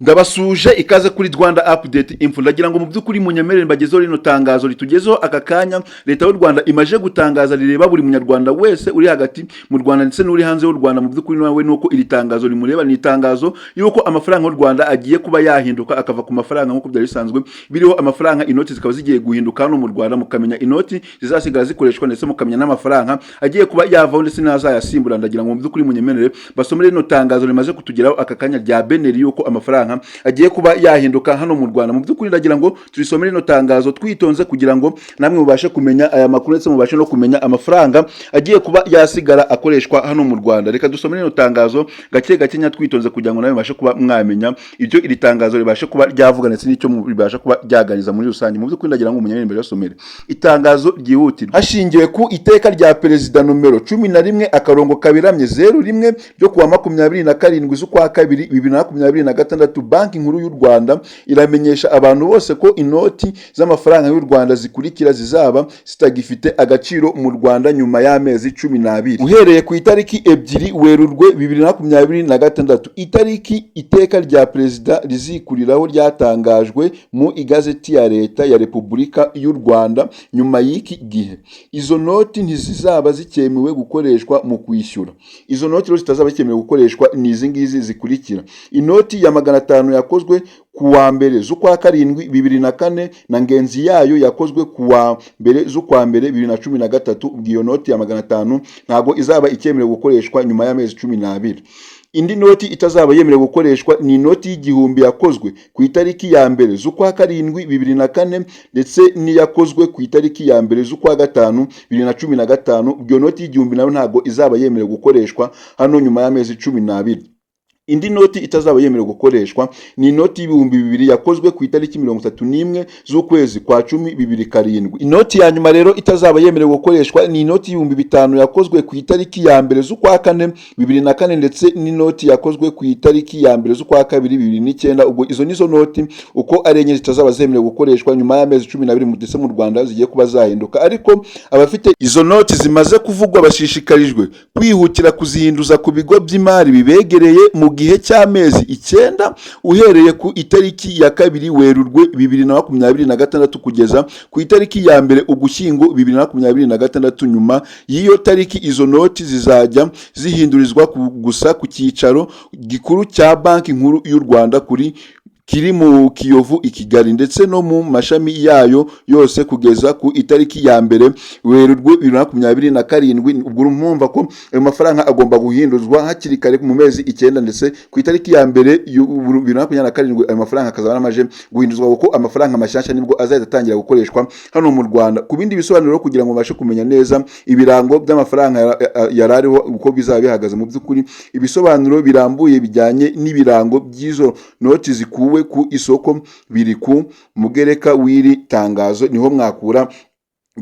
Ndabasuje, ikaze kuri Rwanda Update Info. Ndagira ngo mu by'ukuri munyemerere mbagezeho rino tangazo ritugezeho aka kanya Leta y'u Rwanda imaje gutangaza, rireba buri Munyarwanda wese uri hagati mu Rwanda ndetse n'uri hanze y'u Rwanda. Mu by'ukuri nawe nuko iri tangazo rimureba. Ni itangazo yuko amafaranga y'u Rwanda agiye kuba yahinduka, akava ku mafaranga nk'uko byari bisanzwe biriho amafaranga. Inoti zikaba zigiye guhinduka hano mu Rwanda, mukamenya inoti zizasigara zikoreshwa, ndetse mukamenya n'amafaranga agiye kuba yavaho ndetse n'azayasimbura. Ndagira ngo mu by'ukuri munyemerere basomere rino tangazo rimaze kutugeraho aka kanya rya BNR, yuko amafaranga agiye kuba yahinduka hano mu Rwanda. Mu by'ukuri ndagira ngo turisome rino tangazo twitonze, kugira ngo namwe mubashe kumenya aya makuru, ndetse mubashe no kumenya amafaranga agiye kuba yasigara akoreshwa hano mu Rwanda. Reka dusome rino tangazo gake gake twitonze, kugira ngo nawe mubashe kuba mwamenya ibyo iri tangazo ribashe kuba ryavuga, ndetse n'icyo ribasha kuba ryaganiza muri rusange. Mu by'ukuri ndagira ngo umunyamurenge mbere basomere itangazo ryihutirwa. Hashingiwe ku iteka rya Perezida nomero 11-01 ryo kuwa 27 z'ukwa 2 2026, Banki Nkuru y'u Rwanda iramenyesha abantu bose ko inoti z'amafaranga y'u Rwanda zikurikira zizaba zitagifite agaciro mu Rwanda nyuma y'amezi 12 uhereye ku itariki 2 Werurwe 2026, itariki iteka rya Perezida rizikuriraho ryatangajwe mu Igazeti ya Leta ya Repubulika y'u Rwanda. Nyuma y'iki gihe, izo noti ntizizaba zikemewe gukoreshwa mu kwishyura. Izo noti rero zitazaba zikemewe gukoreshwa ni izi ngizi zikurikira: inoti ya 500 yakozwe ku wa 1 z'ukwa 7 2004, na ngenzi yayo yakozwe ku wa 1 z'ukwa 1 2013. Ubwo iyo noti ya 500 ntabwo izaba ikemerewe gukoreshwa nyuma y'amezi 12. Indi noti itazaba yemerewe gukoreshwa ni inoti y'1000 yakozwe ku itariki ya 1 z'ukwa 7 2004, ndetse n'iyakozwe ku itariki ya 1 z'ukwa 5 2015. Ubwo iyo noti y'1000 nayo ntabwo izaba yemerewe gukoreshwa hano nyuma y'amezi 12. Indi noti itazaba yemerewe gukoreshwa ni inoti y'2000 yakozwe ku itariki 31 z'ukwezi kwa 10 2007. Inoti ya nyuma rero itazaba yemerewe gukoreshwa ni inoti y'5000 yakozwe ku itariki ya 1 z'ukwa 4 2004, ndetse n'inoti yakozwe ku itariki ya 1 z'ukwa 2 2009. Ubwo izo nizo noti uko ari enye zitazaba zemerewe gukoreshwa nyuma y'amezi 12, ndetse mu Rwanda zigiye kuba zahinduka. Ariko abafite izo noti zimaze kuvugwa bashishikarijwe kwihutira kuzihinduza ku bigo by'imari bibegereye mu gihe cy'amezi 9 uhereye ku itariki ya 2 Werurwe 2026 kugeza ku itariki ya 1 Ugushyingo 2026. Nyuma y'iyo tariki, izo noti zizajya zihindurizwa gusa ku cyicaro gikuru cya Banki Nkuru y'u Rwanda kuri kiri mu Kiyovu i Kigali, ndetse no mu mashami yayo yose kugeza ku itariki ya 1 Werurwe 2027. Ubwo urumva ko ayo mafaranga agomba guhinduzwa hakiri kare mu mezi 9, ndetse ku itariki ya 1 2027 ayo mafaranga akazaba yaramaze guhinduzwa, kuko amafaranga mashyashya nibwo azahita atangira gukoreshwa hano mu Rwanda. Ku bindi bisobanuro, kugira ngo ubashe kumenya neza ibirango by'amafaranga yari ariho uko bizaba bihagaze, mu by'ukuri ibisobanuro birambuye bijyanye n'ibirango by'izo noti zikuwe ku isoko biri ku mugereka w'iri tangazo. Niho mwakura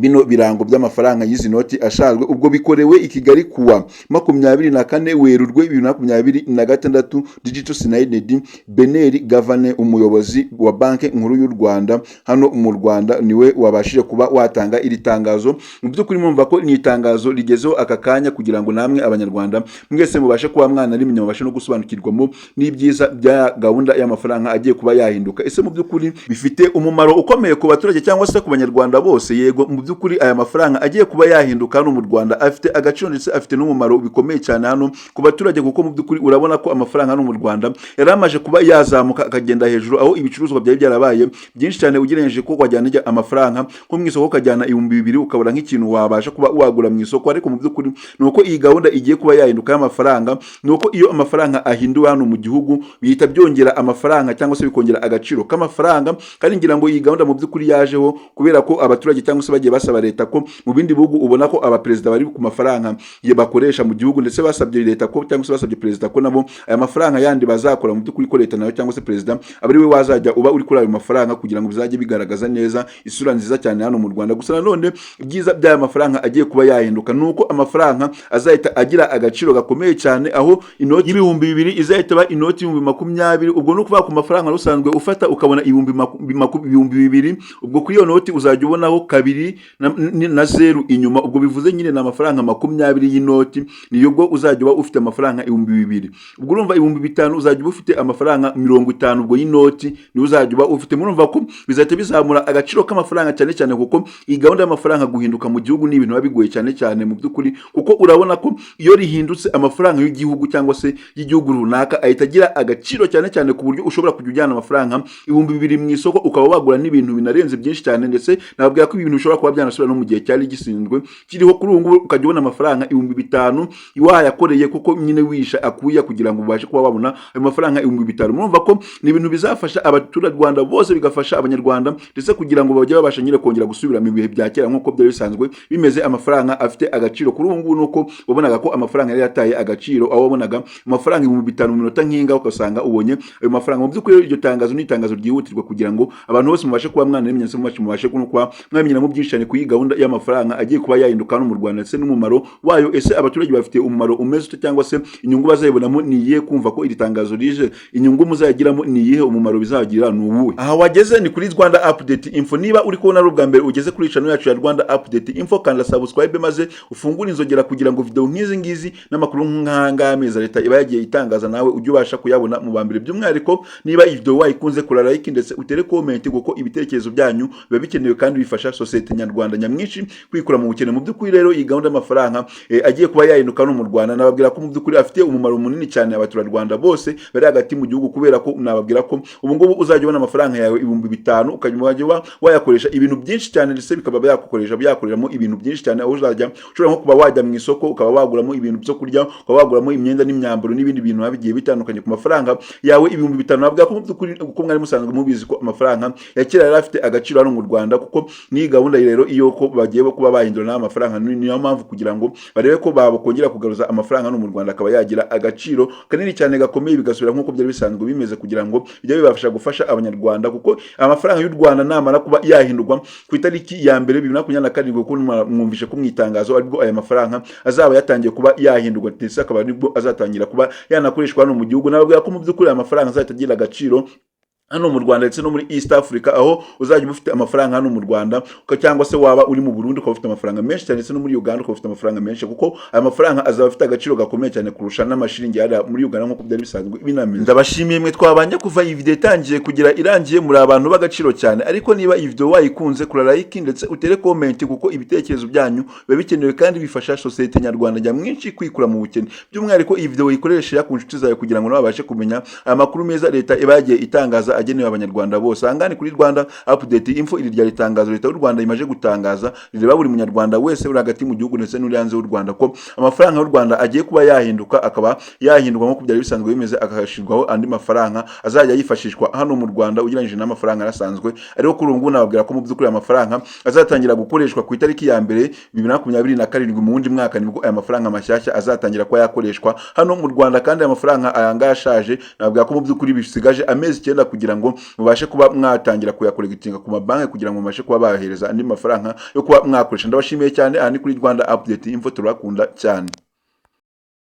bino birango by'amafaranga y'izi noti ashajwe. Ubwo bikorewe i Kigali kuwa 24 Werurwe 2026. Digital signed BNR Governor, umuyobozi wa Banki Nkuru y'u Rwanda hano mu Rwanda, niwe wabashije kuba watanga iri tangazo. Mu by'ukuri mwumva ko ni itangazo rigezeho aka kanya, kugira ngo namwe Abanyarwanda mwese mubashe kuba mwanarimenye, mubashe no gusobanukirwamo n'ibyiza bya gahunda y'amafaranga agiye kuba yahinduka. Ese mu by'ukuri bifite umumaro ukomeye ku baturage cyangwa se ku Banyarwanda bose? Yego, mu by'ukuri aya mafaranga agiye kuba yahinduka hano mu Rwanda afite agaciro, ndetse afite n'umumaro bikomeye cyane hano ku baturage, kuko mu by'ukuri urabona ko amafaranga hano mu Rwanda yari amaze kuba yazamuka akagenda hejuru, aho ibicuruzwa byari byarabaye byinshi cyane ugereranyije ko wajyana amafaranga nko mu isoko, ukajyana 2000 ukabura nk'ikintu wabasha kuba wagura mu isoko. Ariko mu by'ukuri ni uko iyi gahunda igiye kuba yahinduka y'amafaranga, ni uko iyo amafaranga ahinduwe hano mu gihugu bihita byongera amafaranga cyangwa se bikongera agaciro k'amafaranga. Kandi ngira ngo iyi gahunda mu by'ukuri yajeho kubera ko abaturage cyangwa se bagiye basaba leta ko mu bindi bihugu ubona ko abaperezida bari ku mafaranga bakoresha mu gihugu, ndetse basabye leta ko cyangwa se basabye perezida ko nabo aya mafaranga yandi bazakora, mu by'ukuri ko leta nayo cyangwa se perezida aba ari we wazajya uba uri kuri ayo mafaranga, kugira ngo bizajye bigaragaza neza isura nziza cyane hano mu Rwanda. Gusa nanone ibyiza by'aya mafaranga agiye kuba yahinduka ni uko amafaranga azahita agira agaciro gakomeye cyane, aho inoti y'2000 izahita iba inoti y'20,000. Ubwo ni ukuvuga ku mafaranga usanzwe ufata ukabona 2000, ubwo kuri iyo noti uzajya ubonaho kabiri. na zeru inyuma. Ubwo bivuze nyine ni amafaranga 20 y'inoti, niyo ubwo uzajya uba ufite amafaranga 2000. Ubwo urumva 5000 uzajya uba ufite amafaranga 50 ubwo y'inoti niyo uzajya uba ufite. Murumva ko bizahita bizamura agaciro k'amafaranga cyane cyane, kuko iyi gahunda y'amafaranga guhinduka mu gihugu ni ibintu biba bigoye cyane cyane mu by'ukuri, kuko urabona ko iyo rihindutse, amafaranga y'igihugu cyangwa se y'igihugu runaka ahita agira agaciro cyane cyane, ku buryo ushobora kujya ujyana amafaranga 2000 mu isoko ukaba wagura n'ibintu binarenze byinshi cyane. Ndetse nababwira ko ibintu bishobora kuba byanasubira no mu gihe cyari gisinzwe kiriho kuri ubu ngubu, ukajya ubona amafaranga 5000 wayakoreye kuko nyine wisha akuya kugira ngo ubashe kuba wabona ayo mafaranga 5000. Murumva ko ni ibintu bizafasha abaturarwanda bose, bigafasha Abanyarwanda ndetse, kugira ngo bajye babasha nyine kongera gusubira mu bihe bya kera nk'uko byari bisanzwe bimeze, amafaranga afite agaciro. Kuri ubu ngubu nuko wabonaga ko amafaranga yari yataye agaciro, aho wabonaga amafaranga 5000 mu minota nk'inga ugasanga ubonye ayo mafaranga. Mu by'ukuri iryo tangazo ni itangazo ryihutirwa kugira ngo abantu bose mubashe kuba mwanamenya ndetse mubashe kuba mwamenyeramo byinshi cyane ku iyi gahunda y'amafaranga agiye kuba yahinduka hano mu Rwanda, ndetse n'umumaro wayo. Ese abaturage bafite umumaro umeze ute, cyangwa se inyungu bazayibonamo ni iyihe? Kumva ko iri tangazo rije, inyungu muzayigiramo ni iyihe? Umumaro bizagira ni uwuhe? Aha wageze ni kuri Rwanda Update Info. Niba uri kubona ari ubwa mbere ugeze kuri channel yacu ya Rwanda Update Info, kanda subscribe maze ufungure inzogera kugira ngo video nk'izi ngizi n'amakuru nk'aya meza leta iba yagiye itangaza nawe ujye ubasha kuyabona mu ba mbere. By'umwihariko niba iyi video wayikunze, kora like ndetse utere comment, kuko ibitekerezo byanyu biba bikenewe kandi bifasha sosiyete nyarwanda nyamwinshi kwikura mu bukene. Mu by'ukuri rero iyi gahunda y'amafaranga agiye kuba yahinduka no mu Rwanda, nababwira ko mu by'ukuri afite umumaro munini cyane abaturarwanda bose bari hagati mu gihugu, kubera ko nababwira ko ubu ngubu uzajya ubona amafaranga yawe 5000 ukajya uba wayakoresha ibintu byinshi cyane, ndetse bikaba byakukoresha byakoreramo ibintu byinshi cyane, aho uzajya ushobora nko kuba wajya mu isoko ukaba waguramo ibintu byo kurya, ukaba waguramo imyenda n'imyambaro n'ibindi bintu biba bigiye bitandukanye ku mafaranga yawe 5000. Nababwira ko mu by'ukuri uko mwari musanzwe mubizi ko amafaranga ya kera yari afite agaciro hano mu Rwanda, kuko n'iyi gahunda rero iyo ko bagiye kuba bahindura n'aya mafaranga, niyo mpamvu kugira ngo barebe ko bakongera kugaruza amafaranga hano mu Rwanda akaba yagira agaciro kanini cyane gakomeye, bigasubira nk'uko byari bisanzwe bimeze, kugira ngo bijye bibafasha gufasha Abanyarwanda. Kuko amafaranga y'u Rwanda namara kuba yahindurwa ku itariki ya mbere 2027, kuko mwumvishe ko mu itangazo aribwo aya mafaranga azaba yatangiye kuba yahindurwa, ndetse akaba nibwo azatangira kuba yanakoreshwa hano mu gihugu, nababwira ko mu by'ukuri aya mafaranga azahita agira agaciro hano mu Rwanda ndetse no muri East Africa, aho uzajya uba ufite amafaranga hano mu Rwanda cyangwa se waba uri mu Burundi ukaba ufite amafaranga menshi cyane, ndetse no muri Uganda ukaba ufite amafaranga menshi, kuko aya mafaranga azaba afite agaciro gakomeye cyane kurusha n'amashiringi yari muri Uganda nk'uko byari bisanzwe binameze. Ndabashimiye mwe twabanye kuva iyi video itangiye kugira irangiye, muri abantu b'agaciro cyane. Ariko niba iyi video wayikunze, kora like ndetse utere comment, kuko ibitekerezo byanyu biba bikenewe kandi bifasha sosiyete nyarwanda nyamwinshi kwikura mu bukene. By'umwihariko iyi video uyikoreshe ku nshuti zawe kugira ngo nabo babashe kumenya aya makuru meza leta iba yagiye itangaza agenewe Abanyarwanda bose. Aha ngaha ni kuri Rwanda Update Info. Iri ryari itangazo leta y'u Rwanda imaze gutangaza rireba buri munyarwanda wese uri hagati mu gihugu ndetse n'uri hanze y'u Rwanda, ko amafaranga y'u Rwanda agiye kuba yahinduka, akaba yahindurwa nk'uko byari bisanzwe bimeze, agashyirwaho andi mafaranga azajya yifashishwa hano mu Rwanda ugereranyije n'amafaranga yarasanzwe ariko kuri ubu ngubu. Nababwira ko mu by'ukuri aya mafaranga azatangira gukoreshwa ku itariki ya mbere 2027 mu wundi mwaka, nibwo aya mafaranga mashyashya azatangira kuba yakoreshwa hano mu Rwanda. Kandi aya mafaranga aya ngaya ashaje, nababwira ko mu by'ukuri bisigaje amezi 9 kugira ngo mubashe kuba mwatangira kuyacollectinga ku mabanki, kugira ngo mubashe kuba bahereza andi mafaranga yo kuba mwakoresha. Ndabashimiye cyane. Aha ni kuri Rwanda Update Info, turakunda cyane.